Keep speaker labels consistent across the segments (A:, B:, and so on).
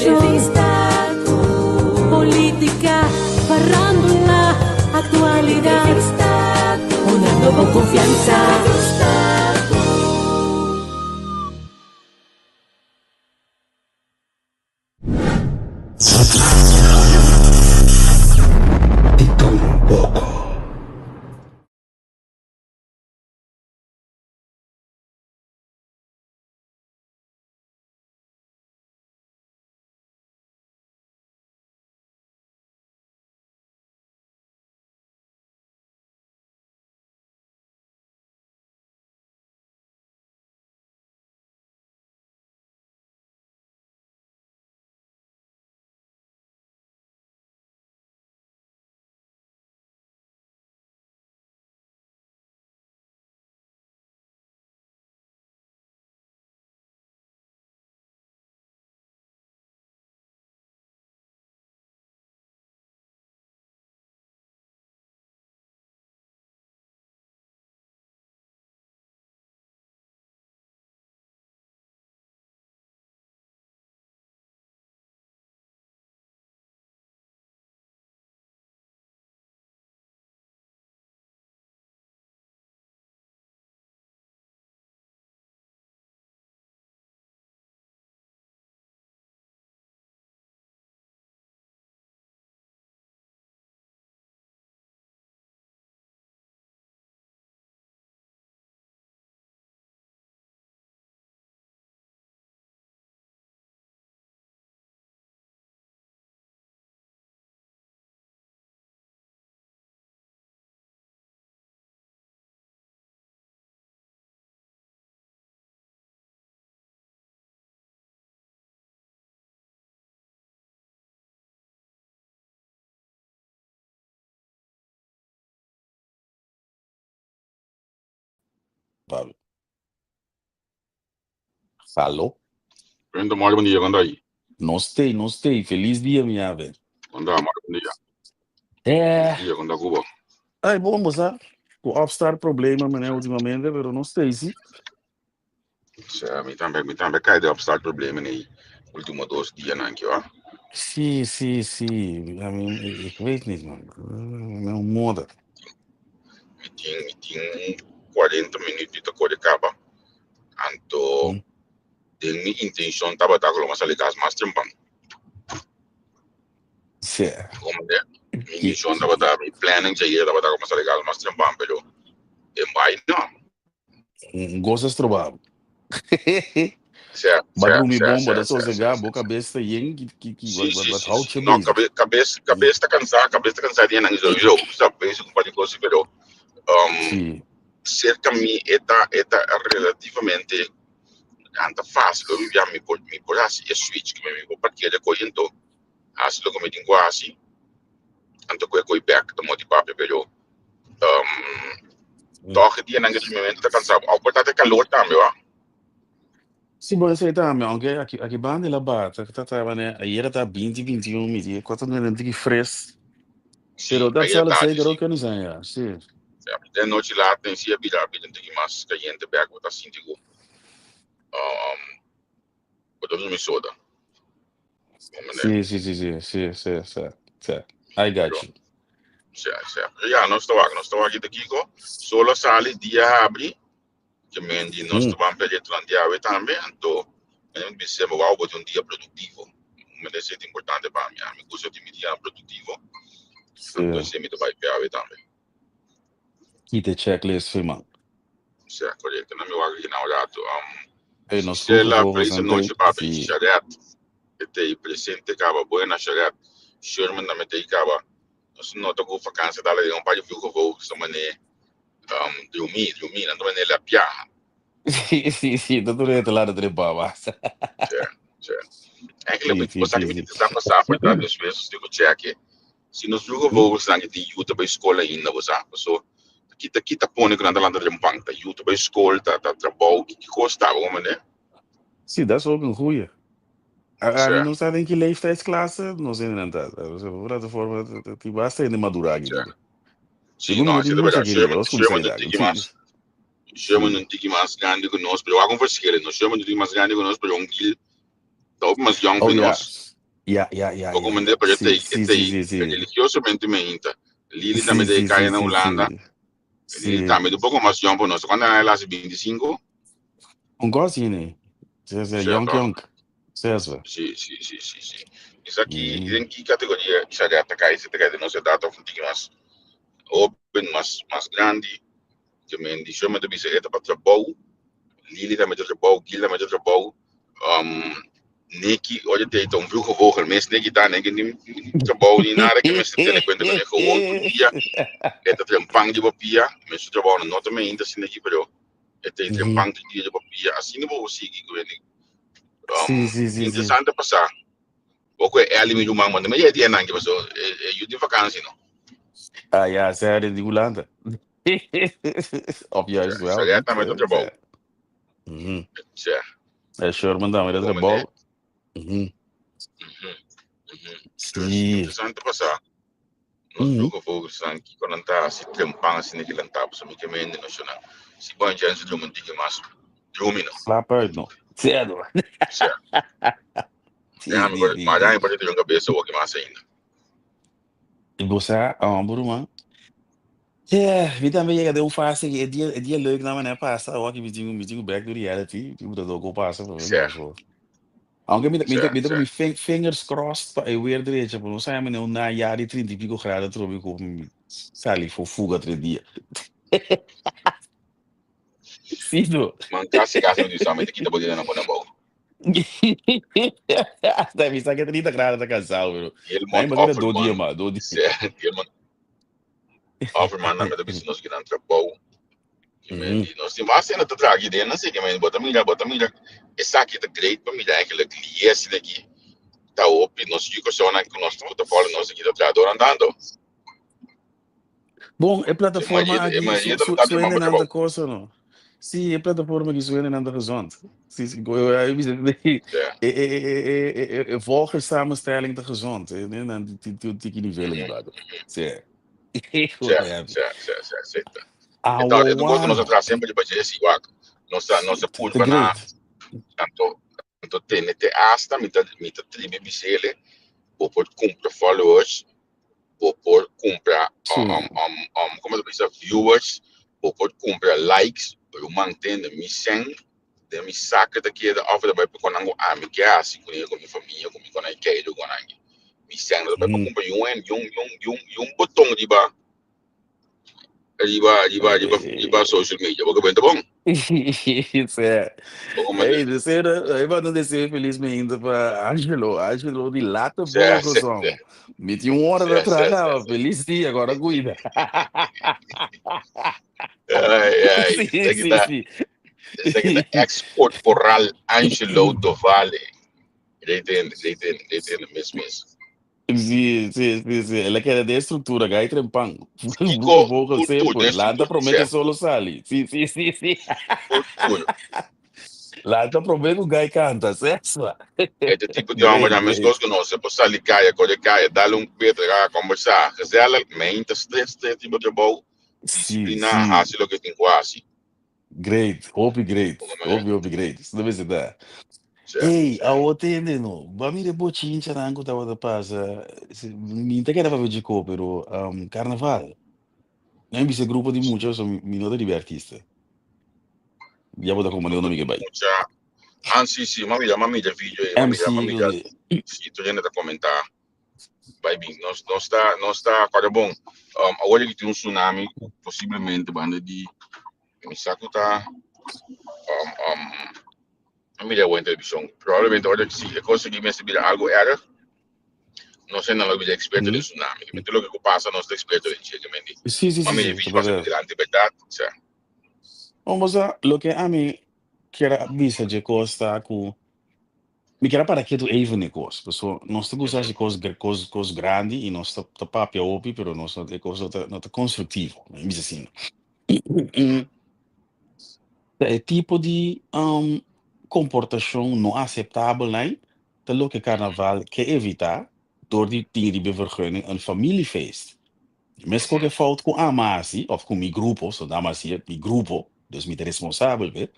A: Televishon, politica, farandula, actualidad, Honrando bo confiansa.
B: Di tur un poko.
C: Pablo. Halo.
D: Brenda, mori bon dia, kon ta yi?
C: Nos tei, nos tei. Feliz dia, mi ave.
D: Kon ta, mori bon dia. Feliz dia, kon ta ku bo?
C: Ay, bon, bo sa. Ku opstart problema, meneer, ultimamente, pero nos tei, si.
D: Sa, mi tambe, mi tambe kai den opstart problema nei ultimo dos dianan aki, wa.
C: Si, si, si. I mean, ik weet niet, man. Mi un moda.
D: Mi tin, mi tin un 40 minuut di ta kore kaba. Anto, den mi intenshon tabata ku lo mi a sali kas mas trempan.
C: Sí.
D: Como de, mi intenshon tabata, mi planning djayer tabata ku mi a sali kas mas trempan, pero den bai no.
C: Un gosa strobabo.
D: Sea,
C: Ba
D: sea,
C: drumi
D: sea,
C: bon, bo
D: sea,
C: ta
D: sea, sea,
C: sosegá,
D: sea,
C: bo
D: sea.
C: kabes ta yen, ki, ki, ki,
D: Sí,
C: wat, wat,
D: sí,
C: wat
D: sí,
C: houdt
D: sí.
C: je
D: No,
C: bezig?
D: kabe, kabes, kabes ta kansá, kabes ta kansá di nan sowieso. Sa bezig un par di kos, pero um,
C: Sí.
D: serka mi e ta, e ta relativamente anta fácil. Mi bia mi por, mi por hasi e switch, ku mi por parkeer de koi anto hasi loke mi tin ku hasi, anto ku e koi bèk ta moti papia, pero um, Toch e dianan di momento ta cansá. Au por ta te calor tambe, wa?
C: Sí, bo esei tambe, aunke aki, aki banda el a bata, ta ta mane, ayera ta 20, 21, mi di, kota no era tiki fres.
D: Sí,
C: Pero dat
D: ayera
C: zal het
D: tardi,
C: zeker
D: sí.
C: ook kunnen zijn, ja, sí.
D: Ja, den nochi laat den sí a bira, bira un tiki mas cayente bek, bo ta sinti ku, um, bo ta drumi soda. Comprende?
C: Sí, sí, sí, sí, sí, sí, sí, sí. I got
D: Pero,
C: you.
D: sí, sí. Pero ya, nos ta wak, nos ta wak di kiko. Solo sali, dia habri, ke men di nos ta ban pelear durante awe tambe, anto men bisa mi wou bo tin un dia produktivo. Men esei ta importante pa mi, ami gusta tin mi dianan produktivo, anto esei mi ta bai pe awe tambe.
C: Kita e checklist fi man.
D: Sea, korekto. Na mi wak aki na un rato.
C: Ey, nos
D: Gisela,
C: vroege vogels
D: feliz
C: aan
D: noche
C: tey.
D: papi.
C: Sí.
D: Sharet, e tey presente kaba. Buena Sharet. Sherman tambe tey kaba. Nos nota ku vakansia dale den un par di vroege vogels ta mane drumi, drumi, nan ta mane lapia.
C: Sí, sí, sí, ta tur e ta lada trepa bas.
D: Sí, sí. Eigenlijk,
C: Sí, sí,
D: bo sa
C: sí,
D: ki mi
C: sí.
D: tin sa pasá por ta despues nos tin ku chèke si nos vroege vogels nan ki tin yu ta bai skol ainda, bo sa. Paso kita kita pone ku nan ta lanta trempan, ta yu ta bai skol, ta ta trabou, ki ki kos ta, bo comprende?
C: Sí, dat is ook een goeie.
D: Sí.
C: Ami no sa den ki leeftijdsklasse nos hende nan ta. Por ata forma, tin basta hende madurá aki
D: Sí.
C: riba.
D: Sí,
C: Segun
D: no,
C: mi no
D: así
C: tin
D: ta
C: mucha
D: verdad.
C: aki riba,
D: Sherman,
C: los kumsa
D: Sherman un
C: edad.
D: tiki
C: Sí.
D: mas, Sherman
C: Sí.
D: un tiki mas grandi ku nos, pero wak un verschil, no Sherman un tiki mas grandi ku nos, pero un gil. Ta hopi mas yong
C: Oh
D: pi
C: ja.
D: nos.
C: Ja, ja, ja,
D: Bo
C: ja,
D: komende
C: ja.
D: pero
C: Sí,
D: e
C: sí, sí,
D: tei
C: sí, sí.
D: religiosamente me inta. Lili tambe
C: Sí,
D: tei
C: sí,
D: kaya
C: sí,
D: na
C: sí,
D: Hulanda.
C: sí.
D: Lili
C: Sí.
D: tambe ta un poko mas yong pa nos. Kuantu aña el hasi? 25?
C: Un kos así, ne? Sí, sí,
D: Sea
C: yonk,
D: toch?
C: yonk. Sí, sí.
D: Sí, sí, sí, sí, sí. Esaki den ki kategoria Sharia ta kai? Si ta kai den nos edat òf un tiki mas hoben, mas grandi? Ke men di shon mi ta bisa e ta pa trabou. Lili tambe ta trabou, Gil tambe ta trabou. Nicky, oye te ta un vroege vogel mes Nicky ta, Nicky ni trabou ni nada ke mester tene kuenta kuné gewoon tur dia e ta trempan riba pia. Men su trabounan no ta meinta asina aki pero e ta trempan tur dia riba pia. Asina bo por sigui ku e.
C: Sí, sí, sí, sí.
D: Interesante pasá. Bo ku e Ellie mi ruman manda mi e dia nan ki paso e yu tin vakansi no.
C: Ah ja, zij in die Hollanda. Of juist wel
D: Sarah
C: niet.
D: tambe ta trabou. Sè.
C: E Sherman tambe ta
D: Como
C: trabou.
D: ne. Dus
C: Sí.
D: interesante pasá. Nos vroege vogels kiko nan ta hasi trempan asina ki lantá pasobra mi ke mende no shona. Si bo en su drumi un tiki mas drumi no.
C: Slaap uit no. Sea no.
D: Sea.
C: Sí,
D: Déjame
C: sí,
D: por,
C: sí,
D: maar
C: sí.
D: déjame por te cabeza o mas ainda.
C: I bo sa, homber ruman. Yeah, mi tambe yega den un fase ku e dia leuk na manera pasa, awor aki mi tin ku back to reality, mi ta doko pasa, pero
D: Sea,
C: no so. Aunke mi ta mi ta
D: sea,
C: mi ta ku
D: sea.
C: mi fingers crossed pa e weer drecha, pero no sa mi un na ya di 30 y pico graden trobe ku mi sali for fuga 3 dia. Sí, no.
D: Man, casi casi mi di mi te kita bodina na bona bou.
C: Hasta mi sa ke 30 graden ta cansado, pero. Nee,
D: Gilmont
C: maar dat 2 dia
D: Offerman,
C: maar, 2 dia.
D: sea, Gilmont Offerman na meta bisa nos kinan trabou. Que men di nos tin basta na te traga idea na sei que men bota mira esaki ta great pa mira eigenlijk lies aki ta hopi nos yu persona ku nos ku ta follow nos aki ta trahador andando.
C: Bon, e
D: E
C: plataforma
D: mayoria e
C: aki
D: mayoria
C: su
D: ta
C: su
D: ta
C: su
D: man
C: hendenan
D: trabou.
C: ta cosa no. Sí, e plataforma aki su hendenan ta gezond. Sí,
D: Ja.
C: e volgerssamenstelling ta gezond. Nan tin tiki nivel riba. Sí.
D: Sea,
C: Goed, happy.
D: sea, sea, sea, sea. E ta e un nos
C: Awano.
D: tra semper di baje si wak. Nos ta
C: Ta
D: purba na
C: great.
D: tanto tanto tene te hasta mi ta tribi bisele bo por kumpra followers, bo por kumpra komo ta bisa viewers, bo por kumpra likes, ruman tende mi sèn den mi saka ta keda òf ta bai pa konan ku ami ke hasi kuné ku mi famia ku mi konan keiru konan aki mi sèn no ta bai pa kumpra yun yun yun yun yun boton riba riba riba riba riba social media bo ke benta bon
C: Sí.
D: bo komo
C: Hey, deseo, aí vai não deseo felizmente para Angelo, Angelo de lata
D: sè
C: boa
D: sè
C: coração.
D: sè
C: Meti uma hora
D: sè
C: de
D: sè sè
C: traga, feliz dia, agora cuida.
D: Ai ai
C: Sí,
D: esaki
C: sí,
D: ta
C: sí.
D: esaki ta ex corporal Angelo Dovale. Reten reten reten mes mes.
C: Sí. Ela quer de estrutura, gai trempan.
D: Kiko
C: Vroege vogel
D: tur tur
C: sempre.
D: den
C: Lanta
D: struktura
C: promete
D: sè
C: solo sali. Sí.
D: Tur tur.
C: Lanta promete ku gai canta, sesa.
D: E ta tipo di hòmber
C: Great,
D: nan
C: great.
D: meskos ku nos por sali kaya kore kaya dal un peter a kombersá gezellig meinta stress stress riba trabou disipliná hasi loke tin ku hasi.
C: Great, hopi great,
D: Como manera
C: hopi hopi great. Eso debe ser da.
D: Sè
C: Ey,
D: sè.
C: awo tende no. Ba mira bochinchanan ku tabata pasa. Mi ta keda papia djiko, pero carnaval. Mi bisa grupo di mucha, so mi no ta riba e artista. Ya bo ta comprende
D: Grupo
C: unda mi
D: di
C: ke bai.
D: mucha ah si si m'a mira m'a mira video ei m'a
C: MC
D: mira m'a mira
C: ku
D: si tur hende ta komentá bai bin nos nos ta nos ta kòrda bon awor aki tin un tsunami ku posiblemente banda di mi sa ku ta a mira awor en televishon probablemente ora si e kos aki mester bira algu erg nos esnan lo bira eksperto den tsunami kimente loke ku pasa nos ta eksperto den dje kimente
C: Sí, sí,
D: m'a
C: sí,
D: mira
C: sí, ta
D: video pasa
C: berdad.
D: dilanti bèrdat sa.
C: Bon, bo sa, loke ami kier a bisa dje kos ta ku mi kier a para ketu even e kos, paso nos ta gusta hasi kos kos kos grandi i nos ta ta papia hopi pero nos no e kos no ta no ta konstruktivo, mi bisa asina. Ta e tipo di komportashon no aseptabel nai ta loke karnaval ke evitá dor di tin riba e vergunning un familiefeest. Meskos ku e fout ku ami a hasi òf ku mi grupo, so dam hasi mi grupo, dus mi ta responsabel p'e,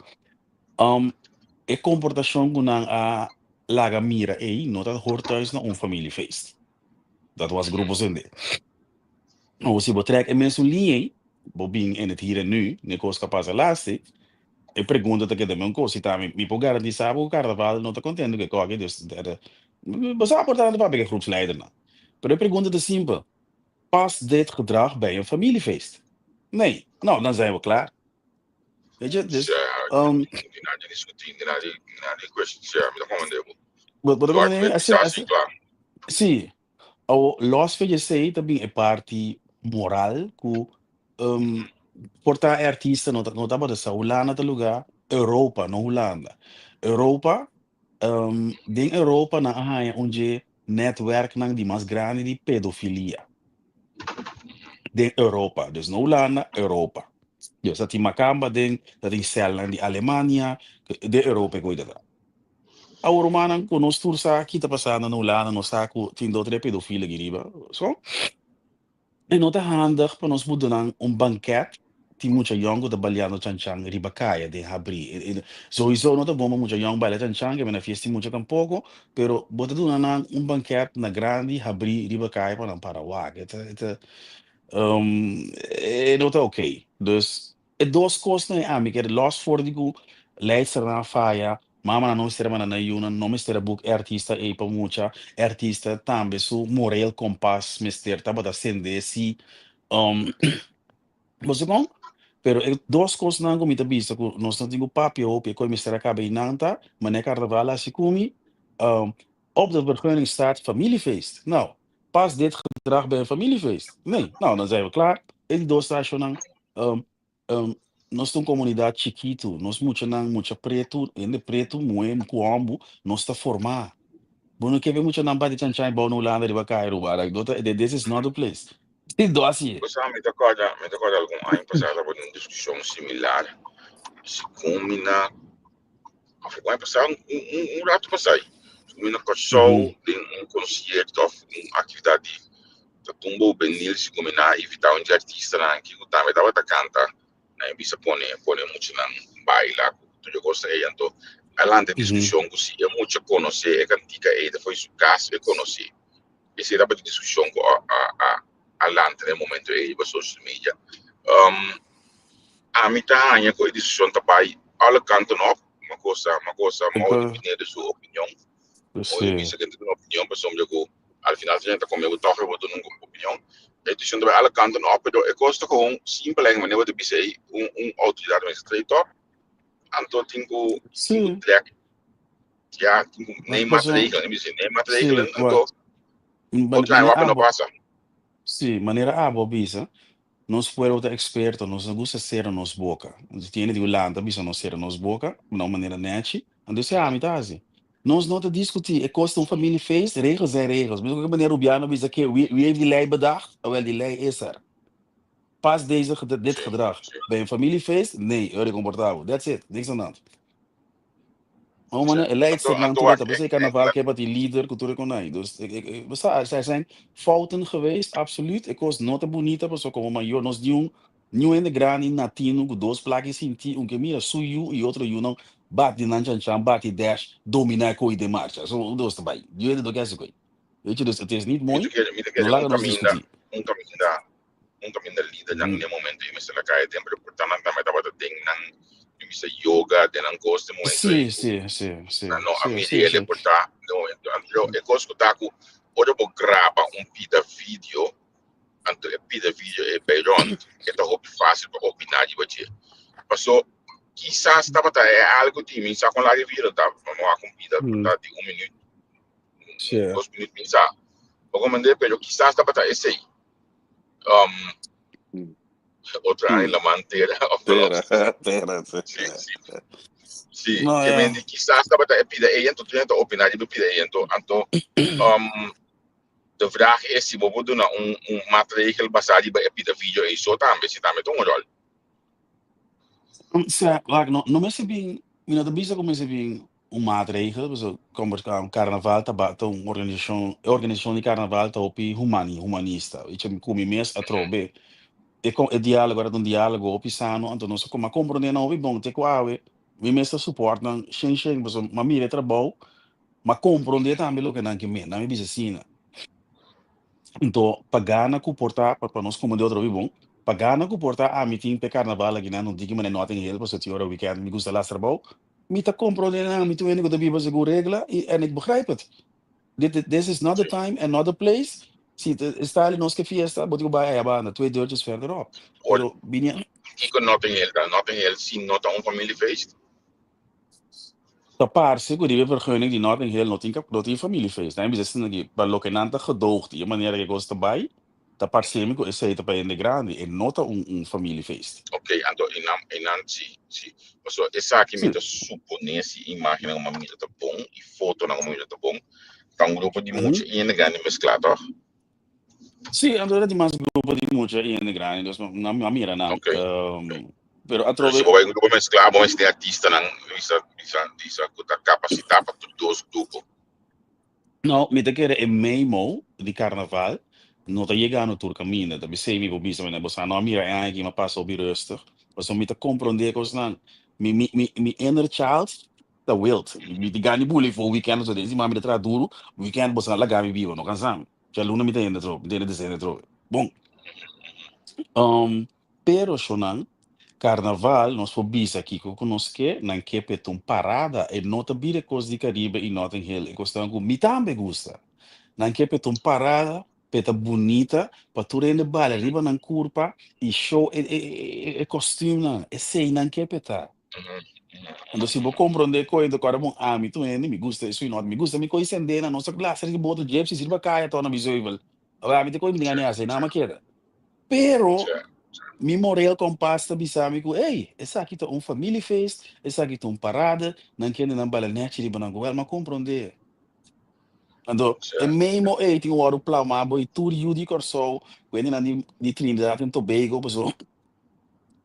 C: e komportashon ku nan a. laga mira ei no ta hoort thuis na un familiefeest. Dat was Grupo Sende. Nou, si bo trek e mesun liña ei, bo bin in het hier en nu, n'e kos ku a pasa laatste, e pregunta ta keda mi un kos, si ta mi, mi por garantisá bo ku Carnaval no ta kontento ku e kòke, dus bo sa por tantu papia ku e groepsleidernan. Pero e pregunta ta simpel, past dit gedrag bij een familiefeest? Nee. Nou, dan zijn we klaar. Weet je, dus,
D: Ja, di nada discutí, di nada, nada question. Ja, mi ta komende bo.
C: Bo ta
D: Duarte,
C: komende?
D: Asina, asina, kla.
C: Sí. Awo, los van esei ta bin e parti moral ku por ta e artista no ta no tabata sa Hulanda ta luga Europa, no Hulanda. Europa, den Europa nan a haña un dje netwerknan di mas grandi di pedofilia. Den Europa, dus no Hulanda, Europa. Dus ta tin makamba den, ta tin sèlnan di Alemania, den Europa e koe ta ta. Awor rumannan ku nos tur sa ki ta pasando na Hulanda, nos sa ku tin dos tres pedofil aki riba. So, e no ta handig pa nos buta nan un banket, tin mucha yòn ku ta baliando chanchan riba kaya den habrí. Sowiso no ta bon pa mucha yòn baila chanchan, ke na fiesta tin mucha tampoko, pero bo ta duna nan un banket na grandi habrí riba kaya pa nan para wak. E ta, e ta, e no ta oké. Dus E dos kosnan ei ami ker lòs for di ku leisternan a faya, mamanan no mester a manda nan yunan, no mester a buk e artista ei pa mucha, e artista tambe su moreel kompas mester tabata sende si bo sa kon? Pero e dos kosnan ku mi ta bisa ku nos no tin ku papia hopi e kos mester a kaba einan ta, manera karnaval a hasi ku mi, op de vergunning staat familiefeest. Nou, past dit gedrag bij een familiefeest? Nee. Nou, dan zijn we klaar. E di dos stashonnan, nos ta un komunidat chikitu, nos muchanan, mucha pretu, hende pretu, muhé ku hòmbu, nos ta formá. Bo no ke be muchanan bati chanchan bou na Hulanda riba kaya Aruba. Like, no ta, this is not the place. Si do hasi e.
D: Bo sa, mi ta kòrda, mi ta kòrda algun aña pasá tabata un diskushon similar. Segun mi na Of un aña pasá, un, un, un rato pasá. Mi na Kòrsou den un konsierto of un aktividat di ta tumba hubenil si ku mi na invitá un di artistanan aki ku tambe tabata kanta. Nan a bisa pone pone muchanan baila ku tur e kosnan ei. Anto a lanta e diskushon ku si e mucha konosé e kantika ei ta for di su kas e konosé. Esei tabata e diskushon ku a a a a lanta na e momento ei riba social media. Ami ta haña ku e desishon ta bai alle kanten op. Ma kosa, ma kosa, ma odi Pinedo su opinion. Odi bisa kende duna opinion pasobra ku al final ta ta kome ku tòg e bo duna un opinion. E desishon ta bai alle kanten op, pero e kos ta gewoon simpel eigenlijk manera bo ta bisa ei, un un outoridat mester trei tòg, anto tin ku tin ku trèk, ya, tin ku neem maatregelen, mi bisa neem maatregelen, anto otro aña wak no pasa.
C: Sí, manera abo a bisa, Nos pueblo ta experto, nos no gusta cera nos boca. Nos tiene di Hulanda bisa nos cera nos boca na un manera nechi, anto esei ami ta haci. Nos no ta discuti, e cos ta un familiefeest, regels zijn regels. Mesmo cu meneer Rubiano bisa ke wie wie heeft die lei bedacht? Awel die lei is er. Past deze dit gedrag bij een familiefeest? Nee, ora comporta bo. That's it, niks aan de hand. Oh man, e leidsternan tur ta p'esei carnaval ke pa tin lider ku tur e konai. Dus ik, ik, ik, basta, er zijn fouten geweest, absoluut. E kos no ta bunita pasobra komo mayor nos niun niun hende grandi na tinu ku dos plaki sinti un ke mira su yu i otro yunan bati nan chanchan, bati dash, domina e koi den marcha. So un dos ta bai. Niun hende no ke hasi koi. Weet je, dus het is niet
D: Mi
C: mooi.
D: ta kere, mi ta
C: No
D: kere
C: laga
D: un
C: nos
D: kaminda,
C: discuti.
D: un kaminda un kaminda lidernan den momento ei mester a kai den, pero por ta nan tambe tabata den nan mi bisa yoga, den nan kos den momento ei ku nan no a mira el e por ta den momento. Anto e kos ku ta ku ora bo graba un pida video, anto e pida video ei bai rònt, e ta hopi fásil pa opiná riba dje. Paso kisas tabata e algu di mi sa kon largu e video ta, mi wak un pida por ta di un minüt, dos minüt mi sa. Bo komprendé? Pero kisas tabata esei. Otro aña la man tera of
C: Tera, tera,
D: sí. Sí, sí. Sí, no, que men quizás tabata e pida ella, entonces tú ta opinar riba pida ella, entonces, anto, de vraag is si bo por duna un, un maatregel basá riba e pida video ei so tambe, si tambe ta un rol.
C: Sa, wak, no, no mester bin, mi no ta bisa ku mester bin un maatregel, pasobra como carnaval ta ba ta un organisacion, e organisacion di carnaval ta hopi humani, humanista. Weet je, cu mi mes atrobe e con e dialogo era un dialogo hopi sano, anto nos a como a comprende nan hopi bon te cu awe mi mes ta support nan shen shen, pasobra mi a mira e trabou. Ma komprondé tambe loke nan ke men. Nan mi bisa asina. Anto, pa gana ku por ta, pa nos kome di otro bibon, pa gana ku por ta ami tin p'e karnaval aki nan, no diki manera Notting Hill, pasobra tin ora weekend mi gusta lastra bou. Mi ta komprondé nan, mi tur hende ku ta biba segun regla i en ik begrijp het. Dit this is not the time and not the place. Si ta style nos ke fiesta, bo tin ku bai aya banda, twee deurtjes verderop. Pero bini.
D: Kiko Notting Hill ta? Notting Hill si no ta un familiefeest?
C: Ta parse ku riba e vergunning di Notting Hill no tin no tin familiefeest. Nan a bisa asina aki, pa loke nan ta gedoogd i e manera ku e kos ta bai, ta parse mi ku esei ta pa hende grandi, e no ta un un familiefeest.
D: Ok, anto e nan e nan si si pasobra esaki mi ta supone si imagennan ku mi a mira ta bon i fotonan ku mi a mira ta bon, ta un grupo di mucha i hende grandi mesklá tòg?
C: Sí, anto era di mas grupo di mucha i hende grandi, dus no a mira nan.
D: Ok, ok.
C: Pero atrobe.
D: Si bo bai un grupo mesklá, bo mester tin artistanan bisa bisa bisa ku ta kapasitá pa tur dos grupo.
C: No, mi ta kere e memo di karnaval no ta yegando tur kaminda. Ta bisei mi por bisa mi bo sa no a mira e aña aki mi a pasa hopi rustig, pasobra mi ta komprondé kosnan. Mi mi mi mi inner child ta wild. Mi tin gana di buli for weekend so den siman mi ta traha duru, weekend bo sa laga mi biba, no kansa mi. Djaluna mi ta hende atrobe, mi ta hende desende atrobe. Bon. Pero shonan, karnaval nos por bisa kiko ku nos ke, nan ke p'e ta un parada, e no ta bira e kos di Karibe i Notting Hill, e kosnan ku mi tambe gusta. Nan ke p'e ta un parada, p'e ta bunita, pa tur hende bala riba nan kurpa i show e e e kòstümnan, esei nan ke p'e ta. Anto si bo komprondé koe ta kòrda bon, ami tur hende mi gusta esui nòt, mi gusta mi koe sendé nan, nos ta blaster di boto gypsy sirba kaya tò na mi zuivel. Awor ami ta koe mi tin gana di hasi, nan a keda. Pero mi moreel kompas ta bisa mi ku, ey, esaki ta un familiefeest, esaki ta un parada, nan kende nan bala nèchi riba nan ku wèl, m'a komprondé. Anto e memo ey tin wòrdu plamá bo i tur yu di Kòrsou ku hendenan di di Trinidad en Tobago pasobra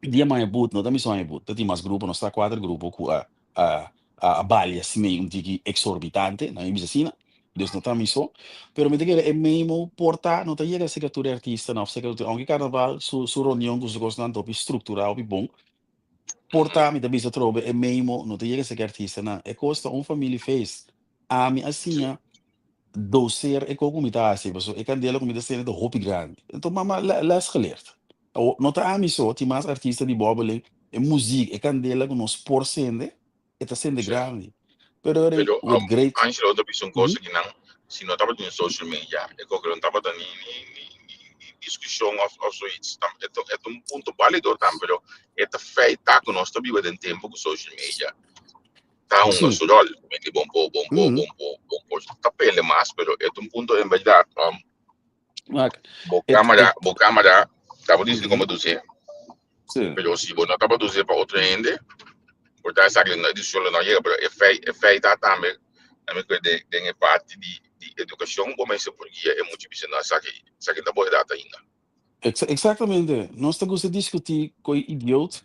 C: dia maya but no ta mi soña but ta tin mas grupo nos ta kuater grupo ku a a a balia asina un tiki exorbitante nan a bisa asina dus no ta mi so pero mi ta kere e memo por ta no ta yega serka tur e artistanan of serka tur aunke karnaval su su reunion ku su kosnan ta hopi strukturá hopi bon por ta mi ta bisa atrobe e memo no ta yega serka e artistanan e kos ta un familiefeest ami a siña doseer e kos ku mi ta hasi pasobra e kandela ku mi ta sende ta hopi grandi enton mama les geleerd Awor no ta ami so tin mas artista di bòbele e muzik e kandela ku nos por sende e ta sende grandi pero
D: Pero
C: with great
D: Angelo ta bisa un cosa ki nan si no tabatin social media e koke lo tabata ni ni ni ni diskushon of of zoiets tam e ta e ta un punto balido tambe pero e ta feit ta ku nos ta biba den tempo ku social media ta hunga su rol mi bon por bon por bon por bon por ta pele mas pero e ta un punto en berdad
C: Wak,
D: Bo
C: et,
D: cámara,
C: et,
D: bo cámara, ta difícil
C: mm
D: como duce,
C: Sí.
D: pero si bo no taba duce pa otro hende, por ta esaki no decisión lo no llega, pero e feit, e feit ta tambe, na mi creo de, den e parti di, di educación, bo mester por guia e mucha bisa no esaki, esaki no ta bo edad ainda.
C: Exa exactamente. Nos ta gusta discutí cu e idioot.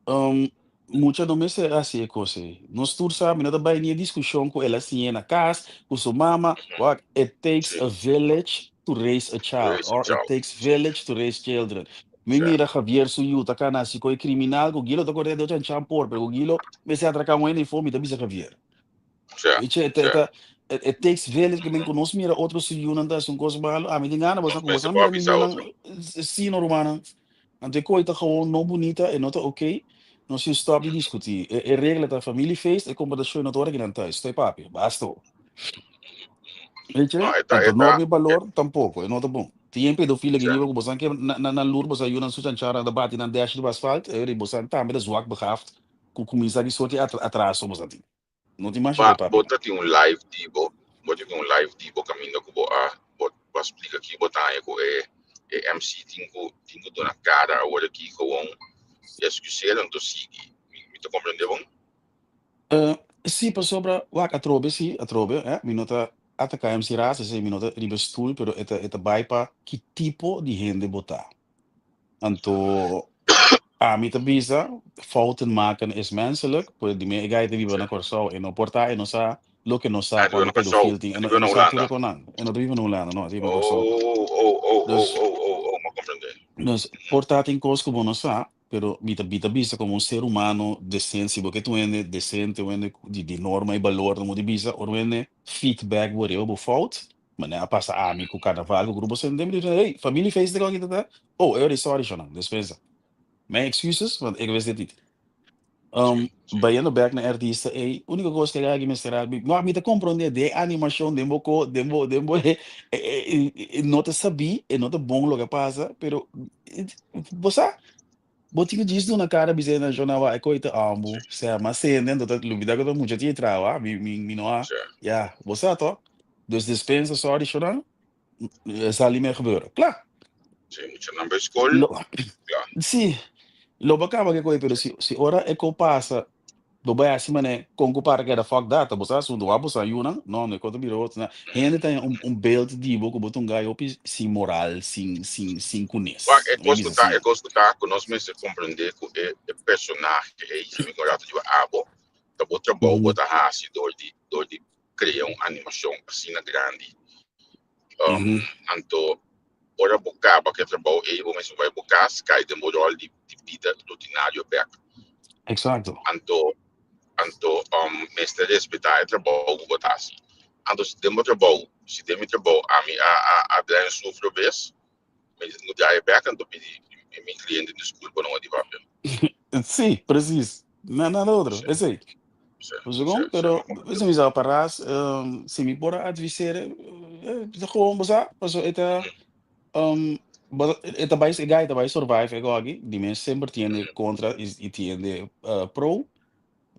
C: Um, mucha no mester hasi e kos ei. Nos tur sa, mi no ta bai ni e diskushon ku el a siñ'é na kas, ku su mama. Wak, it takes
D: Sí,
C: a village to raise a
D: to
C: child,
D: raise a
C: or it
D: child.
C: takes
D: Sí,
C: village to raise children. Mi
D: sí.
C: mira Javier su yu ta kana hasi koi kriminal, ku Gilo ta kore den chanchan por, pero ku Gilo mester atraká un hende ifo, mi ta bisa Javier.
D: Sí,
C: Weet je, it,
D: sí.
C: it, it, it takes village, que men ku nos mira otro su yunan ta hasi un kos malo, ami tin gana,
D: Nos
C: bosan ku
D: mester
C: bosan
D: por
C: mira mi
D: avisa
C: yunan,
D: otro.
C: si no rumannan. Anto e koe ta gewoon no bunita, e no ta oké. Nos tin stop di diskutí. E, e regla ta familiefeest, e komportashon no ta ora kinan thuis. Estoy papia, basto. Weet je?
D: No, e ta,
C: Anto
D: e ta,
C: norma i
D: e,
C: balor tampoko, e no ta bon. Tin yen pedofil aki
D: sí.
C: riba ku bosan ke na, na, nan lur bosan yunan su chanchara ta bati nan dash riba asfalt, e ora bosan tambe ta zwak begaafd ku kuminsá ki sorti atra, atraso bosan tin. No tin masha
D: Ba,
C: koe papia
D: bo
C: no.
D: ta tin un live di bo, bo ta tin un live di bo kaminda ku bo a, bo, bo a splika ki bo ta haña ku e, e MC tin ku, tin ku duna kara awor aki gewoon excuseer anto sigui. Mi, mi ta komprende bon?
C: Eh, sí, pasobra, wak, atrobe sí, atrobe, eh, mi no ta ataká MC Ras, esei mi no ta riba e stoel, pero e ta, e ta bai pa ki tipo di hende bo ta. Anto, ami ta bisa, fouten maken is menselijk, pues di me e guy ta biba na Kòrsou, e no por ta, e no sa loke nos
D: Ah,
C: sa
D: e ta biba
C: kuantu
D: na Kòrsou,
C: pedofil tin,
D: e
C: e
D: ta
C: no,
D: biba
C: e
D: na
C: no sa tur
D: Hulanda.
C: e konan, e no ta biba na Hulanda, no, e ta biba na Kòrsou.
D: Oh, oh, oh, oh,
C: Dus,
D: oh, oh, oh, m'a komprendé.
C: dus por ta tin kos ku bo no sa. Pero mi ta mi ta bisa como un ser humano decente, si bo ke ta un hende decente, un hende di di norma y balor, no di bisa ora un hende feedback bo riba bo fout, manera a pasa ami cu carnaval cu grupo Sende, mi di hey, familiefeest ta aki ta ta, oh, e ora sorry shownan, despensa. Mijn excuses, want ik wist dit niet. Bayendo bek na e artista ey, unico cos cu e aki mester a, no, mi ta comprende den animacion, den bo co, den bo, den bo, e no ta sabí, e no ta bon loke a pasa, pero bo sa, bo tin cu djis duna cara bisa e nacion awa, e coy ta ambu, sea, mas sende, anto ta lubida cu ta mucha tin e traha, a, mi, mi, mi no a, ya, bo sa to? Dus dispensa, sorry, shownan, e sal niet meer gebeuren. Klaar.
D: Sí, muchanan bij school.
C: Lo,
D: Klaar.
C: sí, lo bo kaba ke koe, pero si, si ora e ko pasa, bo bai hasi mane kon ku para keda fuck dat, bo sa asuntu, wak bo sa yunan, no, no e ko ta bira otro. Na, hende ta un, un beeld di bo ku bo ta un guy hopi sin moral, sin, sin, sin kunes.
D: Wak, e
C: Mi
D: kos ku
C: bisa
D: ta,
C: asina.
D: e kos ku ta, ku nos mester komprendé ku e, e personahe ei, si mi kon rato diba abo, ta bo trabou bo ta hasi dor di, dor di krea un animashon asina grandi. Anto ora bo kaba ku e trabou ei bo mester bai bo kas kai den bo ròl di bida rutinario bèk.
C: Eksakto.
D: Anto anto mester respetá e trabou ku bo ta hasi. Anto si den bo trabou, si den mi trabou ami a a a draai un sufri bes, mi no draai e bèk anto pidi mi kliente diskulpa no di papia.
C: Sí, presis. Nada otro. Esei. Segun, pero esei mi sa paras, si mi por a adviseer, ta gewoon bo sa, paso e ta, e ta bai, e guy ta bai survive e gogi, di mes semper tiende kontra i tiende pro,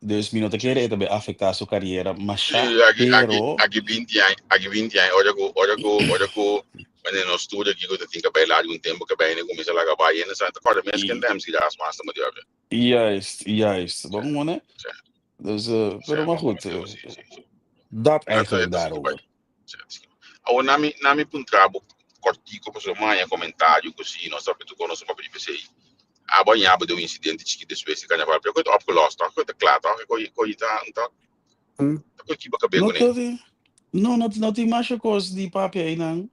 C: dus mi no ta kere e ta bai afekta su kariera masha,
D: Sí, aki, aki,
C: pero.
D: aki 20 aña, aki 20 aña, ora ku, ora ku, ora ku, wanneer nos tur aki ku ta tin kabei largu un tempu kabei ne kuminsa laga bai, hende sa ta kòrda mes ken ta MC Ras mas ta motiva.
C: Juist, juist. Waarom man, hè? Dus, pero maar goed, dat eigenlijk daarover.
D: Awor nami nami puntra bo kortico pasobra mi haña comentario ku si nos ta tu konos papia di p'esei. Abo a ña bo den un incidente chikito despues di carnaval pero koe ta opgelost toch? Koe ta kla toch? Koe koe ta ta ta koe kiba kabe
C: No
D: kuné.
C: tin, no, no, no tin masha kos di papia einan.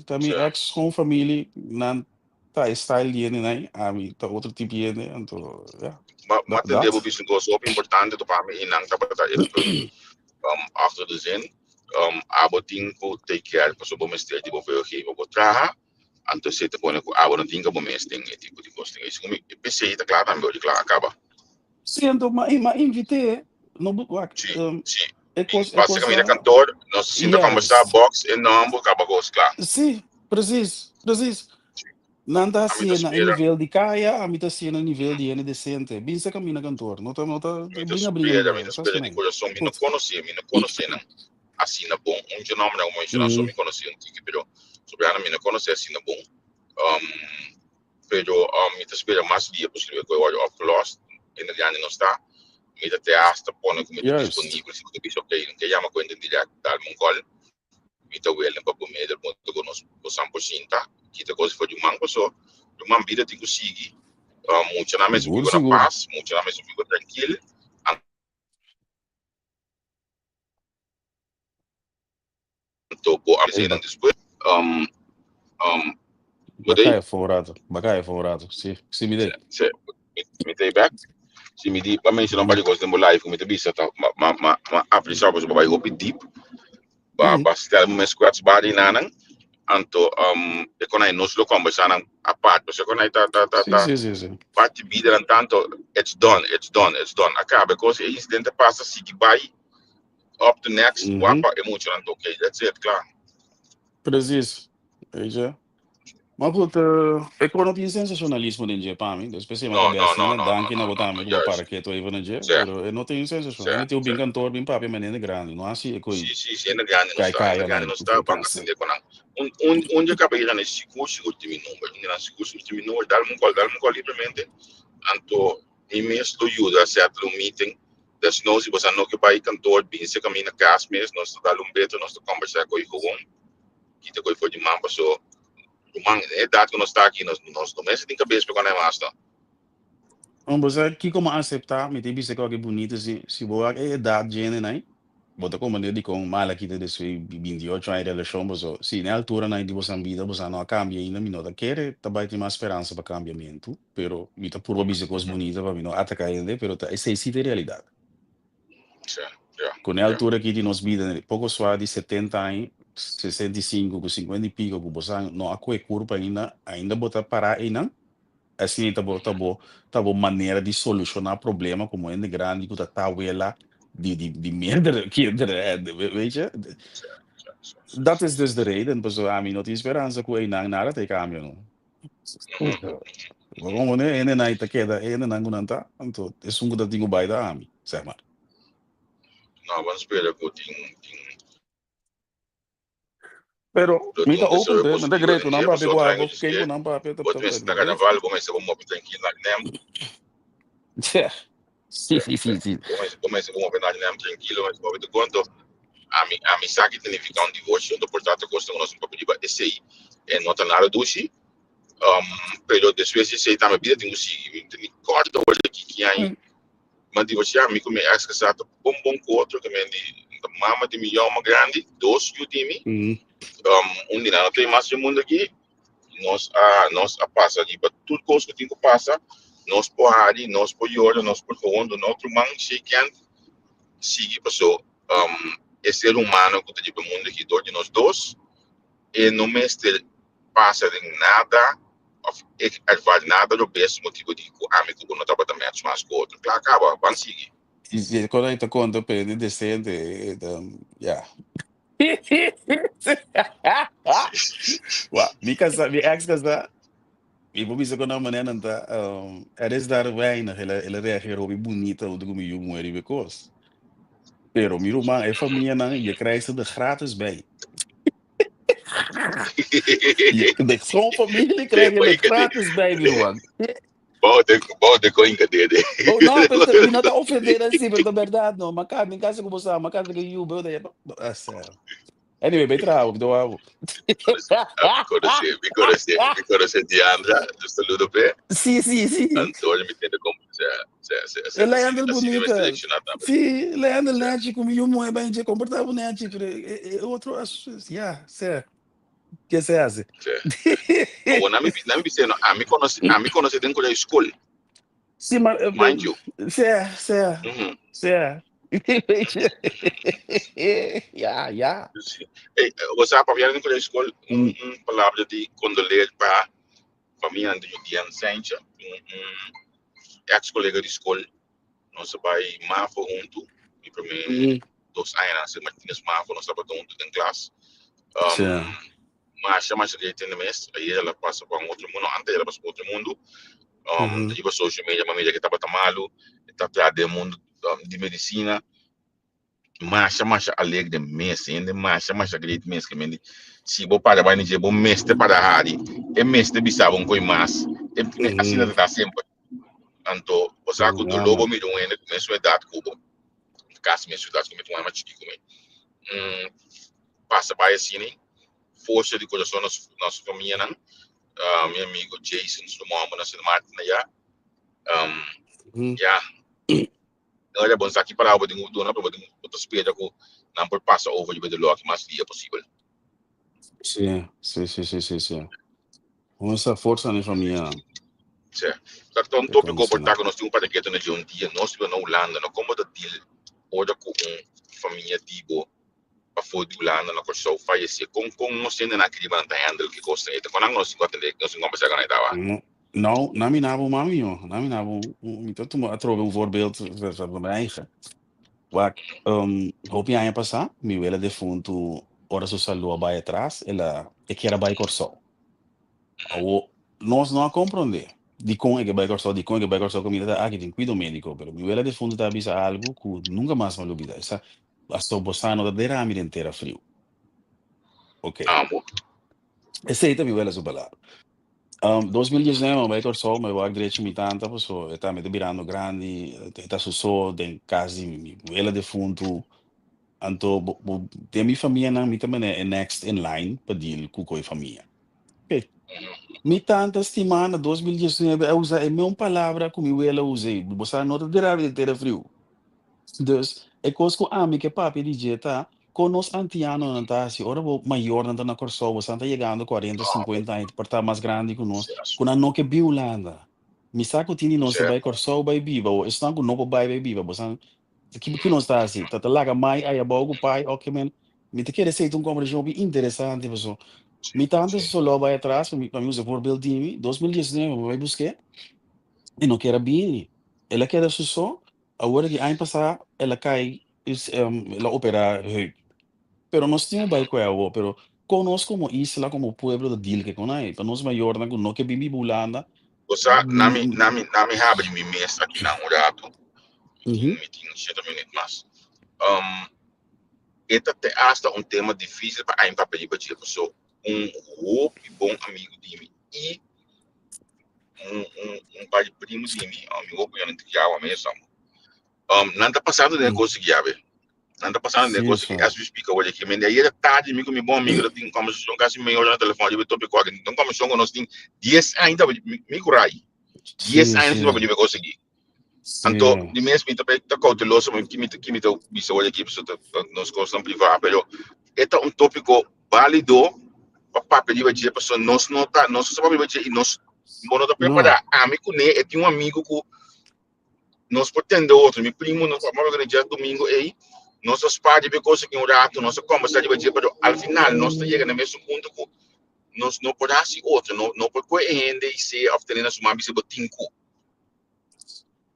C: Ta mi ex schoonfamilie, nan Ta e style di hende nai, ami ta otro tipo di hende, anto ja.
D: Ma ma tende bo bisa un kos hopi importante to pa mi i nan tabata e punt achter de zin. Abo tin ku take care pasobra bo mester di bo werkgever bo traha, anto esei ta pone ku abo no tin ku bo mes den e tipo di kos. Segun mi p'esei ta kla tambe ora di kla a kaba.
C: Sí, anto ma ma invit'é, no bo wak,
D: Sí, sí.
C: e kos e kos
D: Básicamente
C: ta
D: kantor, nos sinta kombersá,
C: juist.
D: box e nomber, kaba kos kla.
C: Sí, precies, precies. Nan ta
D: Ami ta
C: hasié na e
D: spera.
C: nivel di kaya, ami ta hasié na nivel di hende desente. Bin sa kaminda kantor, no ta no ta
D: Mi ta
C: bringa bringa
D: spera,
C: mi
D: mi
C: bai,
D: ta
C: sa
D: spera di
C: asina.
D: kurason. Mi no
C: Goed.
D: konosé, mi no konosé nan asina bon. Un dje nombernan ku menshoná so mi konosé un tiki, pero sobrá nan mi no konosé asina bon. Um, pero um, mi ta spera mas dia posibel ku e wòrdu opgelost. Hende grandi nos ta. Mi ta te hasta pone ku mi ta disponibel si bo ta bisa ok, no ke yama kuenta dirèkt, dalme un kòl. Mi ta willing pa bemidel punto ku nos bosan por sinta, kita kos for di man paso ruman bida tin ku sigui. Muchanan mester
C: Sigur,
D: biba na
C: sigur.
D: pas, muchanan mester biba trankil. Anto bo a
C: Ey,
D: nan despues. Um, um, bo
C: ba
D: ta
C: kai afó un rato, ba kai afó un rato. Sí, sí mi
D: Sí,
C: dei.
D: sí, mi ta back. Si mi di, pa menciona un par di cos den bo live ku mi ta bisa ta ma ma ma ma apreciá pasobra bo bai hopi deep. Ba ba stel bo mes kwetsbaar di nanan. Anto um, e kon ai nos lo conversá nan apart. Pasobra e kon ai ta ta ta
C: Sí,
D: ta
C: sí, sí, sí.
D: parti bida nan tanto it's done, it's done, it's done. A kaba e kos, e incidente pasa, sigui bai up to next, wak pa e muchanan ta okay. That's it, kla.
C: Precies. Weet je. Maar goed, ik hoor nog geen sensationalismo den dje pa mi. Dus p'esei mi
D: No,
C: ta
D: no,
C: best
D: no,
C: na
D: no, no,
C: danki na
D: no,
C: bo
D: no,
C: tambe
D: no,
C: ku bo
D: juist.
C: para ketu even na dje.
D: Sí,
C: Pero e no tin
D: sí,
C: sensacionalismo. Tin un bin
D: sí.
C: kantoor bin papia manera grandi. No hasi e
D: Sí,
C: koi
D: sí, sí, hende grandi nos
C: kai
D: ta, hende
C: kaya
D: grandi
C: nan
D: nos
C: ku
D: ta, ban
C: vakantie.
D: atende ku nan. Un, un, un dje kabayeronan e sigur, sigur tin mi number. Un di nan sigur, sigur tin mi number. Dal mi un call, dal mi un call libremente. Anto mi mes lo yuda settle un meeting. Desnoos si boso no ke bai kantoor, bin se kaminda kas mes, nos ta dal un beto, nos ta kombersá koi gewoon. Kita koi for di man paso ruman, e edat ku nos ta aki, nos nos no mester tin kabes pa kòne mas no.
C: Bo sa kiko mi a aseptá? Mi ta bisa ku aki bunita si si bo wak e edat djene nai. Bo ta comprende dikon mal aki ta despues di 28 aña di relashon boso si na e alturanan di boso bida boso no a kambia ainda mi no ta kere ta bai tin mas speransa pa kambiamentu pero mi ta purba bisa kos bunita pa mi no ataka hende pero ta esei si ta e realidat. Ku na e altura aki di nos bida poko sua di 70 aña 65 ku 50 i piko ku boso no a kohe kurpa ainda ainda bo ta para einan. Asina ta bo ta bo ta bo manera di solushoná problema komo hende grandi ku ta tawela di di di meerdere kinderen weet je. Dat is dus de reden pasobra ami no tin speransa ku einan nada ta e kambia no. Bo komo e hendenan ta keda e hendenan ku nan ta anto esun ku ta tin ku bai ta ami sèg mar.
D: No, ban spera ku tin tin
C: Pero
D: Lo
C: mi ta
D: tin un
C: open
D: desaroyo
C: te, mi ta
D: positivo
C: great
D: den
C: ku nan
D: dje,
C: papia
D: pasobra
C: ku
D: otra
C: abo,
D: aña
C: ken ku
D: dje,
C: nan papia ta
D: bo
C: ta
D: mester
C: ta
D: ta
C: great.
D: karnaval, bo mester bo move trankil na nem.
C: Yeah. Sí, sí, sí, sí.
D: Bo mester bo move na nem trankil, bo mester move te konto. Ami sa ki ta nifiká un divorsio, anto por tanto kos ku nos no papia riba esei e no ta nada dushi. Pero despues di esei tambe bida tin ku sigui. Mi ta ni kòrda ora di ki aña Mi a divorciá, mi cu mi ex casá ta bon bon cu otro, ta men di ta mama di mi yòma grandi, dos yu di mi, un di nan no ta mas den mundo aki, nos a pasa riba tur cos cu tin cu pasa, nos por hari, nos por yora, nos por gewoon duna otro man, shake hand, sigui paso e ser humano cu ta riba e mundo aki dor di nos dos, e no mester pasa den nada of ervaar nada robes motibo di cu ami cu bo no tabata match mas cu otro. Kla caba, ban sigui.
C: I e kos ta konta pa hende desente, ya. Wa, mi kasa, mi ex kasa, mi por bisa ku nan manera nan ta, er is daar weinig, el a reageer hopi bunita huntu ku mi yu muher riba e kos. Pero mi ruman, e famianan, je krijgt ze er gratis bij. De schoonfamilie krijg je er gratis bij, mi ruman.
D: Bou de ko inka dede.
C: Oh, no, pero mi no ta ofender así, pero ta verdad, no. Ma mi casa como sa, ma casa que yu, bro, ah, Anyway, bai traha, mi ta wou.
D: Mi conoce Diandra, un saludo pe.
C: Sí.
D: Antonio mi tende como se
C: El a handle bunita. Sí, el a handle nechi, como yu muher bem, je comportava nechi, pero otro, ja, sé. ¿Qué se hace?
D: Sí. Oh, na mi bisa no, ami conoce den colegio school.
C: Sí, maar
D: Mind you.
C: Sí. Sí. Ja.
D: Sí. Hey, o sea, pa den colegio school, un palabra di condoleer pa famia di Julian Sanchez, un ex colega di school. Nos a bai MAVO hunto. Mi prome 2 aña na Sint Martinus MAVO, nos tabata hunto den klas. Masha, masha great in de mes. Ayer el a pasa pa un otro mundo, antes el a pasa pa otro mundo. Riba social media, m'a mira cu tabata malo, ta tras den mundo di medicina. Masha, masha alegre mes, hende masha, masha great mes, que men si bo para bai nije, bo mester para hari, e mester bisaba un koi mas, e asina ta semper. Anto, o sea, ku doló bo mira un hende ku mes edat ku bo, kasi mes edat ku mi, un mas chikí ku mi. Pasa bai asina, forsa di corazón na su familia nan. Mi amigo Jason, su mama na Sint Maarten allá. Ja. Ora bon saki para bo tin duna, pero bo tin bo ta spera ku nan por pasa over riba e doló aki mas dia posibel.
C: Sí. Esa forsa na famia.
D: Sí. Ta un tópiko por ta ku nos tin un paketo na un dia, nos biba na Hulanda, no kon bo ta deal ora ku un famia di bo pafó di Hulanda na Kòrsou fayesé. Kon nos hendenan aki riba nan ta handle ki kos ta kon nan nos tin ku atendé, nos tin ku kombersá ku nan tawa?
C: No, no, na mi nabo mami yo. Na mi nabo, mi ta tuma atrobe un voorbeeld van mijn eigen. Wak, hopi aña pasá, mi wela defuntu ora su salú a bai atras, el a e kier a bai Kòrsou. Awo, nos no a komprondé dikon e ke bai Kòrsou, dikon e ke bai Kòrsou, kaminda ta aki tin kuido médiko, pero mi wela defuntu ta bisa algu ku nunka mas mi a lubida. Esa, paso bosa no ta derami den tera friu. Ok.
D: Amo.
C: Esei ta mi wela su palabra. 2019 mi a bai Kòrsou, mi a wak drechi mi tanta, paso e tambe ta birando grandi, e ta su so den kas di mi wela defuntu. Anto, bo, den mi famianan, mi ta manera e next in line pa deal ku koi famia. Ok. Mi tanta stimá na 2019 a usa e mesmo palabra ku mi wela usei. Bo sa no ta derami den tera friu. Dus, E kos ku ami ke papia di dje ta, kon nos antianonan ta hasi ora bo mayornan ta na Kòrsou, bosan ta yegando kuarenta, sinkuenta aña, por ta mas grandi ku nos, ku nan no ke bin Hulanda. Mi sa ku tin di nos ta bai Kòrsou bai biba o esnan ku no por bai bai biba, bosan ki ki nos ta hasi? Ta ta laga mai ayabou ku pai oke men. Mi ta kere esei ta un kombersashon hopi interesante paso mi tanta su solo bai atras pa mi pa mi usa voorbeeld di mi, 2019 mi bai busk'é e no kier a bini, el a keda su so. Awor aki aña pasá el a kai, el a operá heup. Pero nos tin un bai ku e awor, pero kon nos komo isla, komo pueblo ta deal ke kon ai? Pa nos mayornan ku no ke bin biba Hulanda.
D: Bo sa, na mi, na mi, na mi habri mi mes aki nan un ratu. Mi tin, mi tin shete minüt mas. Um, e ta te hasta un tema difícil pa ain papia riba dje, paso un hopi bon amigu di mi i un, un, un par di primo di mi, mi hopi yo nan ta kiawa mes amo. Um, nan ta pasando den e kos aki awe. Nan ta pasando den e kos aki as we speak awor aki. Men ayer tardi mi ku mi bon amigo ta tin conversacion kasi meia ora na telefon riba e topico aki. Un conversacion ku nos tin dies aña ta mi, mi ku Ray. Dies aña nos tin papia riba e kos aki. Anto, di mes mi ta ta cauteloso mi ki mi ta ki mi ta bisa awor aki pasobra ta nos kosnan privá, pero e ta un tópiko válido pa papia riba dje pasobra nos no ta nos no sa papia riba dje i nos bo no ta prepará. Ami kuné e tin un amigu ku nos por tende otro, mi primo nos papia kuné djadumingu ei, nos a spar riba e kos aki un ratu, nos a kombersá riba dje, pero al final nos ta yega na mesun punto ku nos no por hasi otro, no no por kohe e hende i sea òf tene na su man bisa bo tin ku.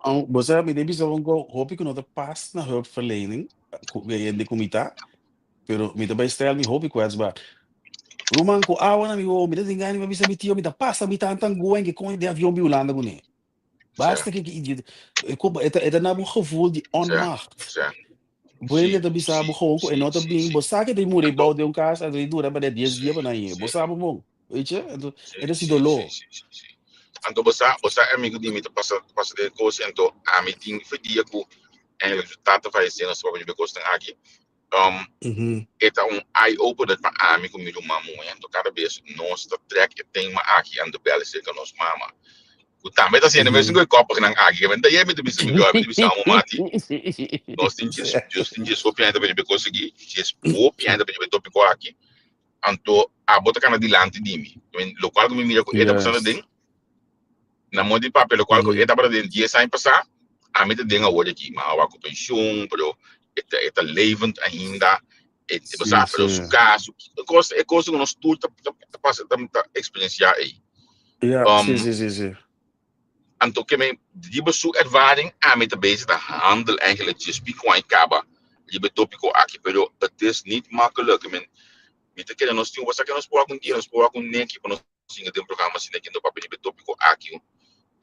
C: Oh, bo sa, mi ta bisa bo ku hopi ku no ta pas na hulpverlening, ku e hende ku mi ta, pero mi ta bai stel mi hopi kwetsbaar. Ruman, ku awa na mi wowo, mi ta tin gana di bisa mi tio, mi ta pasa mi tanta angua en ke kon den avion bi Hulanda kuné. Basta ke ki, e ta e ta na bo gevoel di onmacht. Bo hende ta bisa bo gewoon ku e no ta bin, bo sa ke ta muri bou den un kas, anto e dura pa dies dia pa nan yega. Bo sa bo bon, weet je? Anto e ta si doló.
D: Anto bo sa, bo sa amigo di mi ta pasa pasa den kos, anto ami tin fe dia ku eigenlijk su tata falesé nos tabata riba e kosnan aki. Um, e ta un eye opener pa ami ku mi ruman muhé, anto kada bes nos ta trek e tema aki anto bel serka nos mama. Ku tambe ta haciendo mesun ku e koppignan aki. Ke men ta ye mi ta bisa mi mi ta bisa amo mati. Nos tin djes, nos tin djes hopi aña ta bini konsegui, djes hopi aña ta bini tópiko aki. Anto abo ta kana dilanti di mi. Men, lokual ku mi mira ku e ta pasando den, na modo di papia, lokual ku e tabata den dies aña pasá, ami ta den awor aki. Mi a wak ku penshun, pero e ta, e ta levend ainda. E, bo sa, pero su kas, su, e kos, e kos ku nos tur ta, ta, ta pasa, ta, ta eksperensiá ei.
C: Ja, sí, sí, sí, sí.
D: Anto ke men riba su ervaring ami ta bezig ta handel eigenlijk dje spico an kaba riba e topico aki pero het is niet makkelijk men mi ta kere nos tin wasa ke nos por wak un dia nos por wak un neki pa nos singa den programa asina kindo papia riba e topico aki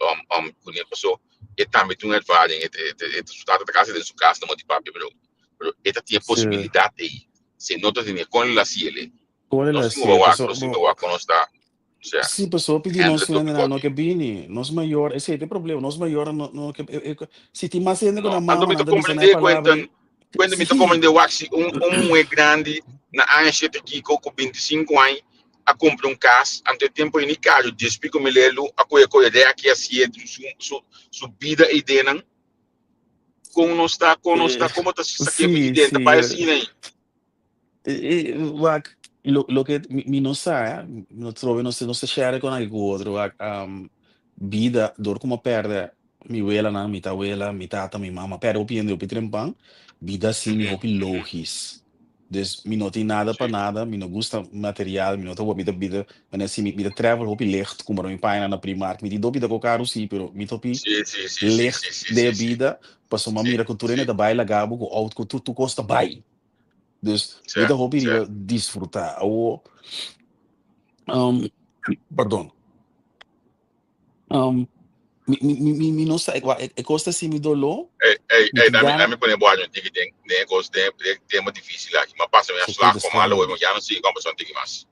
D: um um kuné paso e tambe tin un ervaring e e su tata ta kasi den su kas na di papia pero pero e ta tin e posibilidad ei si e no ta tene kon lo hasi ele
C: Kon lo
D: nos tin
C: hasi
D: wak
C: paso
D: nos tin wak kon nos ta. Sea,
C: Sí, pasobra hopi di nos
D: handle tópiko
C: hendenan no
D: aki.
C: ke bini. Nos mayor, esei ta e problema. Nos mayornan no, no ke, e, e, si tin mas hende ku
D: No,
C: nan
D: anto mi
C: mamanan
D: ta
C: ta bisa nan e
D: komprendé,
C: palabra
D: Quentin.
C: ei.
D: Quentin, mi ta
C: Sí.
D: komprendé wak si un, un muhé grandi na aña shete kiko ku 25 aña a kumpra un kas, anto e tempu ei ni karu, dies piko mil elu, a kohe kohe rèki hasié su, su, su bida ei denan. Kon nos ta, kon nos ta,
C: Eh,
D: komo ta saké
C: sí,
D: presidente
C: sí.
D: bai asina ei?
C: Wak, lo, loke mi, mi no sa, eh, no trobe no se, no se share con alguien cu otro, wak, bida, door como perde mi welanan, mi tawela, mi tata, mi mama, perde hopi hende, hopi trempan, bida si mi hopi logis. Dus mi no tin nada pa nada, mi no gusta material, mi no ta, mi ta bida, manera si mi, mi ta travel hopi licht, kumpra mi pañanan na Primark, mi tin dos bida cu karu si, pero mi ta hopi licht den e bida, pasobra mi a mira cu tur hende ta bai laga bo cu auto, cu tur, tur cos ta bai. Dus mi ta hopi riba disfruta. Awo, um, pardon. Um, mi, mi, mi, mi, mi no sa, e, e kos ta si mi doló.
D: Ey, ey,
C: Mi
D: ey,
C: tin
D: dame,
C: gana.
D: dame pone bo un tiki den, den e kos, den, den tema difícil aki. Ma pasa mi a
C: Se
D: slag
C: puede
D: pa malo,
C: strano.
D: maar ya no sigue conversación tiki mas.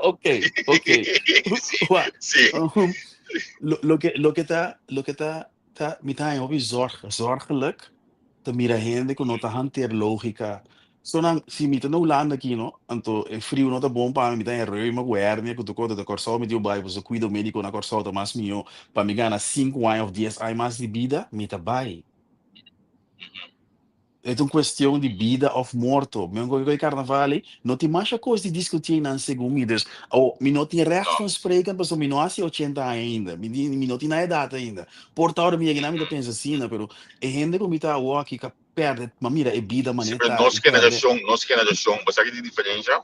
C: Ok, ok.
D: Sí,
C: Wa,
D: sí.
C: um, lo, lo que, lo que ta, lo que ta, ta, mi ta haña hopi zorg, zorgelijk ta mira hende ku no ta hanteer lógika. So nan, si mi ta na Hulanda aki no, anto e friu no ta bon pa mi, mi ta haña reuma ku hernia ku tur kos, ta Kòrsou mi tin ku bai pasobra kuido médiko na Kòrsou ta mas mihó. Pa mi gana sinku aña òf dies aña mas di bida, mi ta bai. E ta un cuestion di bida of morto. Mi un koe carnaval ei, no tin masha cos di discuti einan segun mi. Dus, oh, mi no tin recht
D: No.
C: van spreken pasobra mi no haci 80 aña ainda. Mi di, mi no tin na edad ainda. Por ta ora mi yega einan mi ta pensa asina, pero e hende cu mi ta awor aki ka perde, ma mira e bida
D: Sí,
C: manera
D: pero
C: ta
D: nos
C: i perde.
D: generacion, nos generacion, bo sa ki tin diferencia?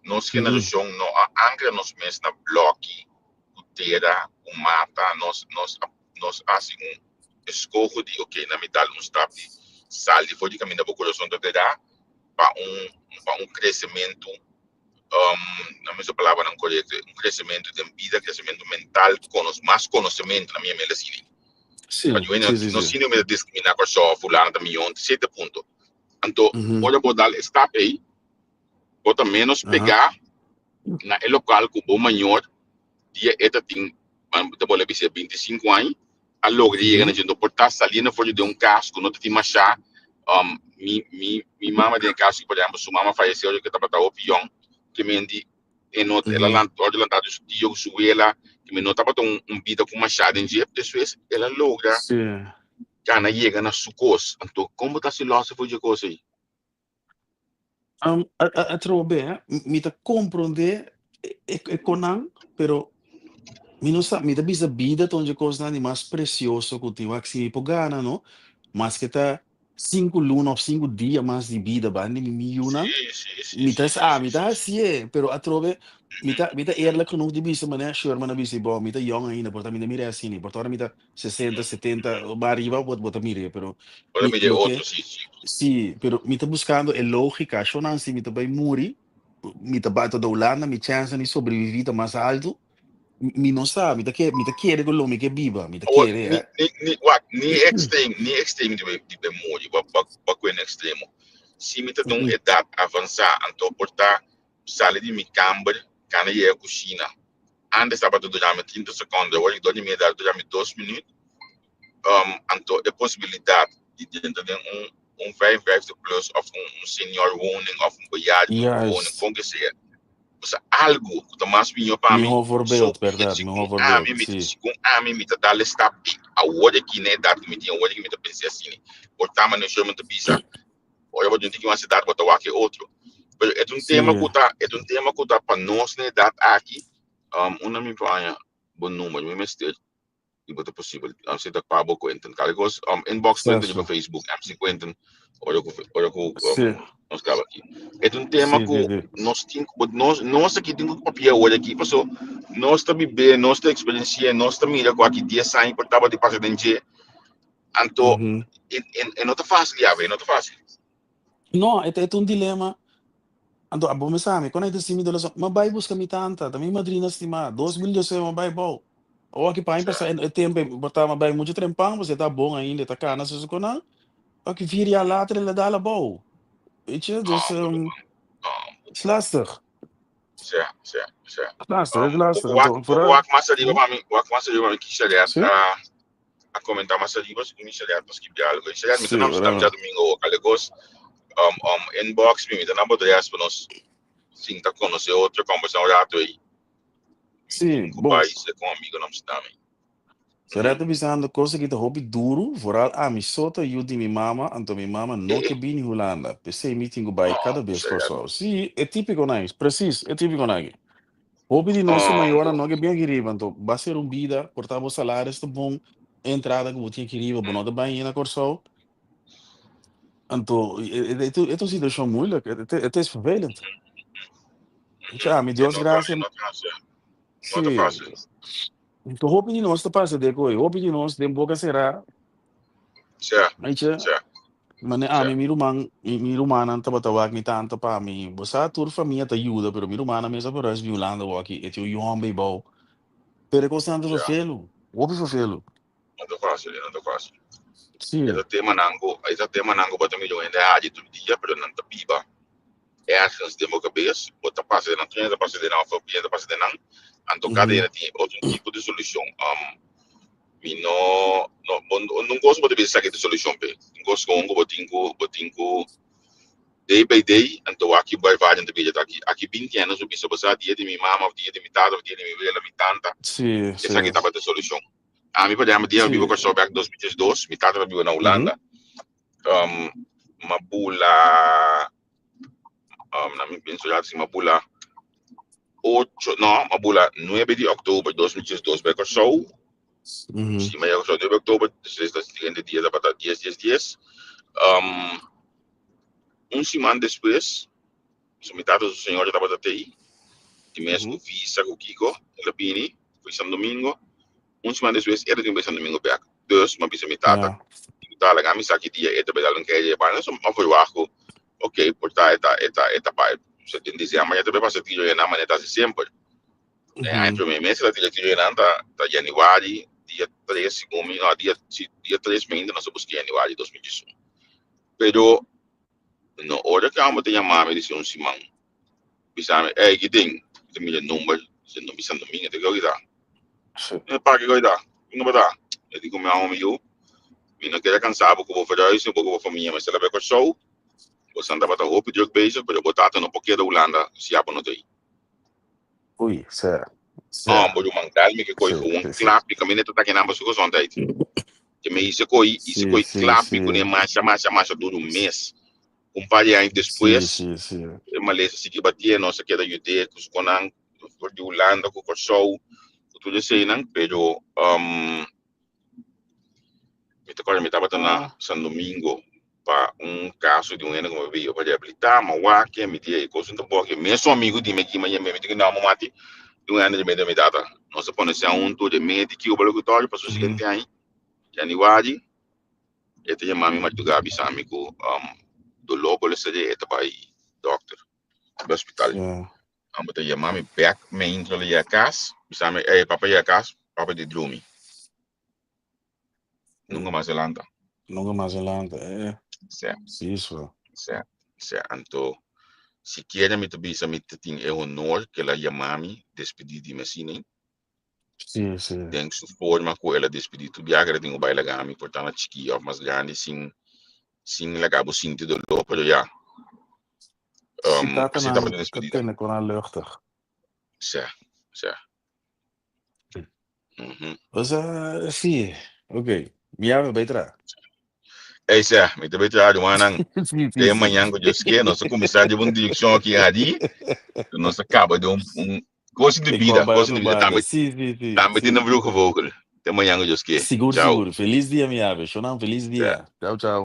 D: Nos generacion no a ancra nos mes na bloki, cu tera, cu mata, nos, nos a, nos a haci un escoho di, ok, na mi dal un stap di sali for di caminda bo corazon ta te da pa un, pa un crecemento, um, no mi usa palabranan corecto, un crecemento den bida, crecemento mental, cono-, mas conocemento, na mi a mira asina.
C: Sí,
D: Pa yo
C: sí, sí,
D: no
C: sí.
D: sino mi ta discrimina Kòrsou, fulano ta mion, sete punto. Anto,
C: Mhm.
D: ora bo dal e stap ei, bo ta menos
C: Aha.
D: pegá na e lokal ku bo mayor dia e ta tin, ban ta bole bisa 25 aña, a logra yega na
C: Mhm.
D: dje. Anto por ta saliendo for di un kas ku no ta tin mashá. Um, mi, mi, mi mama den e kas, por ehempel, su mama falleció ora ku e tabata hopi yòn, ke men di e no, el a
C: Mhm.
D: lant, ora lantá di su tio ku su wela, ke men no tabata un, un bida ku mashá den dje. Despues el a logra gana yega na su kos. Anto, kon bo ta hasi lòs for dje kos ei?
C: Um, a, a, atrobe, eh, mi ta comprende e, e, e konan, pero mi no sa, mi ta bisa bida ta un dje kosnan di mas precioso ku tin. Wak si mi por gana, no? Maske ta 5 luna of 5 dia mas di bida banda di mi mi yunan,
D: Sí, sí, sí,
C: mi ta
D: sí,
C: ah,
D: sí,
C: mi ta
D: sí, sí.
C: hasié, pero atrobe mi ta eerlijk genoeg di bisa manera Sherman a bisa, bo, mi ta yong ainda, por ta mi ta mira asina, por ta ora mi ta 60, 70, ba ariba bo, bo ta mir'é, pero
D: Ora
C: mi
D: mi de
C: loke
D: otro, sí, sí.
C: Sí, pero mi ta buscando e logica. Shonan, si mi ta bay muri, mi ta bay ta Hulanda, mi chance di sobrevivi ta mas alto. Mi no sa, mi ta ke, mi ta kere ku lo mi ke biba, mi ta
D: Awor,
C: kere,
D: ni,
C: eh.
D: ni, ni, wak, ni extreme, ni extreme di be, di be muri, ba, ba, ba kue na extremo. Si mi ta den un edad avansa, anto por ta sali di mi kamber, kana yega kushina. Antes tabata dura mi 30 sekondo, awor dor di mi edad dura mi 2 minuut. Anto e posibilidad di drenta den un, un 55 plus of un, un senior woning of un bejaardenwoning, kon ke sea. Osea, algo ku ta mas mihó pa mi,
C: Mihó
D: so
C: voorbeeld,
D: be it.
C: berdad,
D: Segun
C: mihó
D: ami,
C: voorbeeld,
D: mi,
C: sí.
D: segun ami, mi ta dal e stap ei. Awor aki na edat ku mi tin awor aki mi ta pensa asina. Por ta manera Sherman ta bisa, ora bo tin un tiki mas edat bo ta wak e otro. Pero e ta un tema ku ta, e ta un tema ku ta pa nos na edat aki, unda mi por haña bo number, mi mester di bo ta posibel. Um, si ta pa bo Quentin. Kale kos, inbox Quentin riba Facebook, MC Quentin, ora ku, ora ku nos kaba aki. E ta un tema ku nos tin, nos, nos aki tin ku papia awor aki, paso nos ta bibé, nos ta eksperensié, nos ta mira ku aki 10 aña por tabata di pasa den dje. Anto, e, e, e no ta fásil ya, e no ta fásil.
C: No, e ta un dilema. Anto, abo mi sa mi, kon ta si mi dolason, ma bai buska mi tanta, ta mi madrina stimá, 2019 ma bai bou. Awor aki pa mi pasa e tempo ei, por ta ma bai muchu trempan, pasobra e ta bon ainda, e ta kana su konan. Aki 4 jaar later el a dal abou. Weet je, dus is lastig.
D: Sí, sí, sí.
C: Lastig, is lastig.
D: Wak,
C: Anto, vooral
D: wak mas ariba pa mi, wak mas ariba pa mi, Kisha
C: Sí?
D: A comenta mas ariba, segun mi Shariat pa skirbi algo. Shariat, mi ta
C: Sí,
D: na Amsterdam
C: whatever.
D: djadumingo, kale kos, inbox mi, mi ta na Bodreas pa nos sinta conoce otro, conversa un rato ei.
C: Sí,
D: Ku
C: bon.
D: bai se con amigo na Amsterdam ei.
C: Shariat ta bisando cosa ki ta hopi duru, vooral ami so ta yu di mi mama, anto mi mama no ke bini Hulanda. P'esei mi tin ku bai kada bes
D: Shariat.
C: Kòrsou. Sí, e típiko nan, precies, e típiko nan aki. Hopi di nos mayornan no ke bin aki riba, anto ba ser un bida, por ta bo salaris ta bon, e entrada ku bo tin aki riba, bo no ta bai na Kòrsou. Anto, e ta un situashon moeilijk, het is vervelend. Tja, mi Dios gracia.
D: No ta fácil.
C: Anto hopi di nos ta pasa de koe, hopi di nos den boka será. Weet je, mane ami, mi ruman, mi rumannan tabata wak mi tanta pa mi. Bo sa tur famia ta yuda, pero mi rumannan mes a verhuis bin Hulanda awor-aki, e tin un yu hòmber ei bou. Pero e kosnan ta vervelu, hopi vervelu.
D: No ta fácil, no ta fácil.
C: Sí.
D: E ta temanan ku, e ta temanan ku bo ta mira un hende haci tur dia, pero nan ta biba ergens den bo kabes, bo ta pasa den nan, tur hende ta pasa den nan, of hopi hende ta pasa den nan, anto kada hende tin otro tipo di solushon. Mi no, no, bo, un kos bo ta bisa esaki ta solushon p'e, un kos kon ku bo tin ku, bo tin ku day by day, anto aki bo ervaring ta bira ta aki, aki 20 aña nos bo bisa bo sa dia di mi mama of dia di mi tata of dia di mi wela, mi tanta, esaki tabata e solushon. Ami por ehempel dia mi biba Kòrsou bèk 2002, mi tata ta biba na Hulanda. M'a bula, na mi penso ya si m'a bula ocho, no, m'a bula nuebe di òktober 2012 bai Kòrsou. Si m'a yega Kòrsou nuebe òktober, despues ta siguiente dia tabata dies dies dies. Un siman despues, so mi tata su señora tabata tei, di mes ku visa ku kiko, el a bini foi San Domingo. Un siman despues e ta tin bai San Domingo bek. Dus m'a bisa mi tata, mi ta laga mi sa ki dia e ta bai dal un kaya dje banda, so m'a verwagt ku ok, por ta e ta e ta e ta bai. So den diciember ya ta bai pasa tiro yenan manera ta hasi semper. Den aña prome mes el a tira tiro yenan ta ta januari dia tres segun mi, no dia si dia tres mainta nos a buska januari 2021. Pero no ora ku amo ta yama mi disi un siman bisa mi, ey ki den? Mi ta mira e number, si no mi San Domingo ta kiko ta? Mi pa kiko ta? Mi no ta. Mi di ku mi amo mi yu, mi no kere kansa bo ku bo verhuis ni bo ku bo famia, mi sta la bai Kòrsou, bo san tabata hopi druk bezig, pero bo tata no por keda Hulanda si abo no ta ei.
C: Ui, sè, sè.
D: No, bo ruman dal mi ke koi gewoon klap mi kaminda ta taki nan pa su gezondheid. Ke mi hise koi, hise koi klap mi kuné masha masha masha duru mes. Un par di aña despues, e malesa sigui batié, nos a keda yud'é ku su konan for di Hulanda ku Kòrsou ku tur eseinan, pero mi ta kòrda mi tabata na San Domingo pa un kaso di un hende ku mi a biba pa rehabilitá, mi a wak mi di e kos no ta bon, e mesun amigu di mi aki mi a yama mi di ku no mati di un hende di mi tata, nos a pone esei huntu remedi kiko pa lokutorio pasobra siguiente aña januari E ta yama mi madrugá bisa mi ku doló por esei e ta bai dòkter, bai hospital. Amo ta yama mi bèk, mi a intra yega kas, bisa mi, ey papa yega kas, papa di drumi. Nunka mas e lanta.
C: Nunka mas e lanta, eh.
D: Sè.
C: Sí, so.
D: Sè, sè. Anto, sikiera mi ta bisa mi ta tin e honor ku el a yama mi despedí di mi asina.
C: Sí, sí.
D: Den su forma ku el a despedí tur biaha el a tin ku bai laga mi por ta na chikí òf mas grandi sin sin laga bo sinti doló, pero ya.
C: Si
D: Así
C: tatanan
D: tabata
C: ta
D: despedida.
C: tene ku nan luchtig.
D: Sí, sí. Mhm.
C: Osea, sí, ok. Mi a bai tra.
D: Ey, sè, mi ta bai traha rumannan.
C: Sí, sí,
D: Te
C: sí.
D: mañan ku Dios ke, nos a kuminsá di un direkshon aki adi, nos a kaba di un, un kos di
C: E
D: bida,
C: kua bai
D: kos
C: otro
D: di bida
C: banda.
D: tambe,
C: Sí, sí, sí,
D: tambe tin
C: sí.
D: un vroege vogel. Te mañan ku Dios ke.
C: Sigur,
D: Chao.
C: sigur. Felis dia, mi ave. Shonnan, felis
D: Sè.
C: dia. Chao, chao.